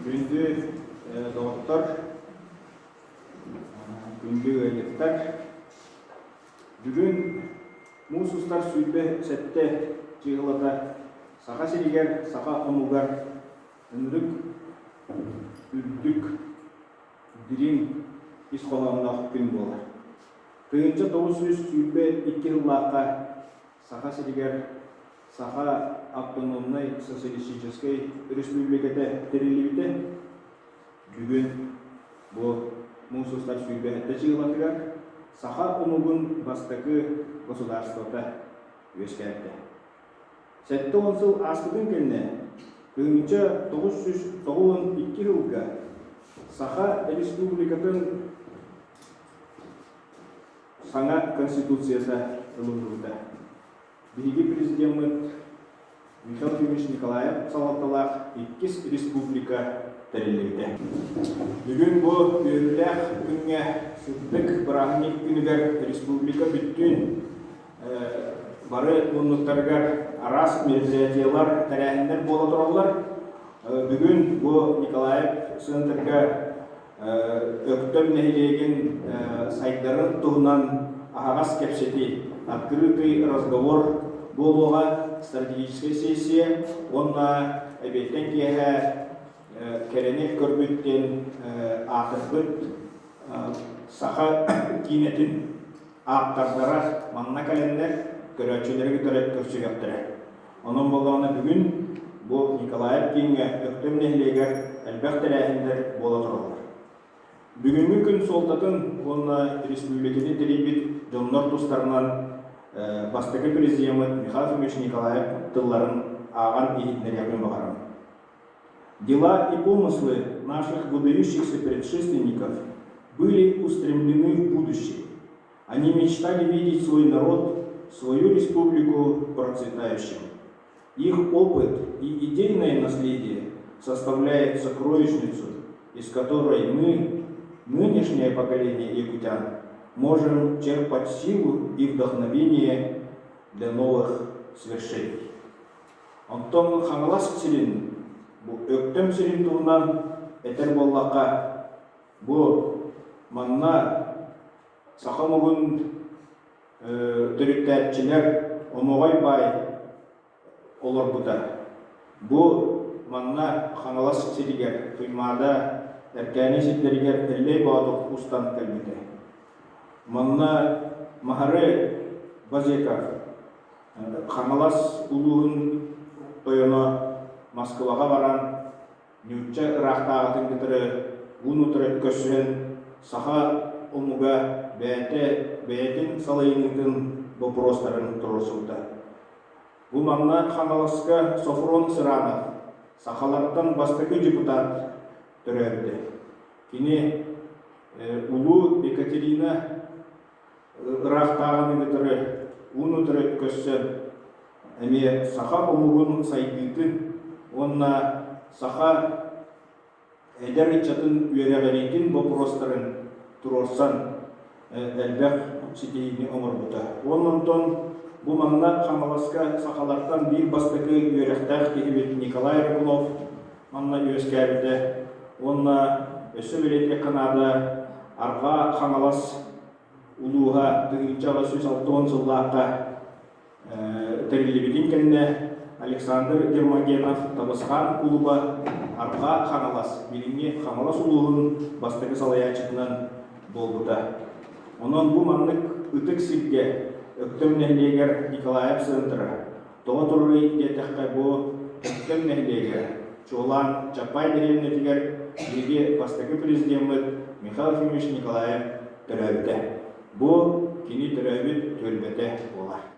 Күндү доҕоттор, күндү ыалдьыттар! Бүгүн муус устар 27 чыыһылата Саха сиригэр, саха омугар ынырык үрдүк, дириҥ ис хоһоонноох күн буолар. 1922 сыллаахха Саха сиригэр Саха автономнай социалистическай республиката тэриллибитэ. Бүгүн бу муус устар 27 чыылатыгар саха омугун бастакы государствота үөскээбитэ. 70 сыл ааспытын кэннэ 1992 сылга Саха Республикатын саҥа Конституцията ылыллыбыта. Биһиги президеммыт Михаил Ефимович Николаев салалталаах иккис республика тэриллибитэ. Бүгүн бу үөрүүлээх күҥҥэ сырдык бырааһынньык күнүгэр республика бүттүүн бары муннуктарыгар араас мероприятиелар, тэрээһиннэр буола тураллар. Бүгүн бу Николаев центрга Өктөм нэһилиэгин сайдарын туһунан аһаҕас кэпсэтии, открытый разговор буолуоҕа, стратегическай сессия уонна эбиэттэн киэһэ кэрэни көрбүт диэн аатырбыт саха киинэтин ааптардара манна кэлэннэр көрөөччүлэри кытары көрсүһүөхтэрэ. Онон буоллаҕына бүгүн бу Николаев кииҥҥэ Өктөм нэһилиэгэр элбэх тэрээһиннэр буола тураллар. Бүгүҥҥү күн суолтатын уонна республиканы тэрийбит дьоннор тустарынан бастакы президеммыт Михаил Ефимович Николаев тылларын ааҕан иһитиннэриэхпин баҕарабын. Дела и помыслы наших выдающихся предшественников были устремлены в будущее. Они мечтали видеть свой народ, свою республику процветающим. Их опыт и идейное наследие составляет сокровищницу, из которой мы, нынешнее поколение якутян, можем черпать силу и вдохновение для новых свершений. Онтон Хаҥалас сирин, бу Өктөм сирин туһунан этэр буоллахха, бу манна саха омугун төрүттээччилэр Омоҕой баай олорбута. Бу манна Хаҥалас сиригэр Туймаада Эркээни сирдэригэр Эллэй Боотур устан кэлбитэ. Манна Маһары Базеков Хаҥалас улууһун тойоно Москваҕа баран нуучча ыраахтааҕытын кытары уун-утары көрсүһэн саха омуга бэйэтэ бэйэтин салайыныытын боппуруостарын туруорсубута. Бу манна Хаҥаласка Софрон Сыранов сахалартан бастакы депутат төрөөбүтэ. Кини улуу Екатерина ыраахтааҕыны кытары уун-утары көрсөн эмиэ саха омугун сайдыытын уонна саха эдэр ыччатын үөрэҕириитин боппуруостарын туруорсан элбэх ситиһиини оҥорбута. Уонна онтон бу манна Хаҥаласка сахалартан биир бастакы үөрэхтээх киһибит Николай Рыкунов манна үөскээбитэ уонна өссө бэлиэтиэххэ наада Арҕаа Хаҥалас улууһа 1860 сыллаахха тэриллибитин кэннэ Александр Гермогенов Табысхаан кулуба Арҕаа Хаҥалас билиҥҥи Хаҥалас улууһун бастакы салайааччытынан буолбута. Онон бу маннык ытык сиргэ Өктөм нэһилиэгэр Николаев центра Тоҕо турарый диэтэххэ, бу Өктөм нэһилиэгэр, чуолаан Чапай дэриэбинэтигэр биһиги бастакы президеммыт Михаил Ефимович Николаев төрөөбүтэ. Бу кини төрөөбүт түөлбэтэ буолар.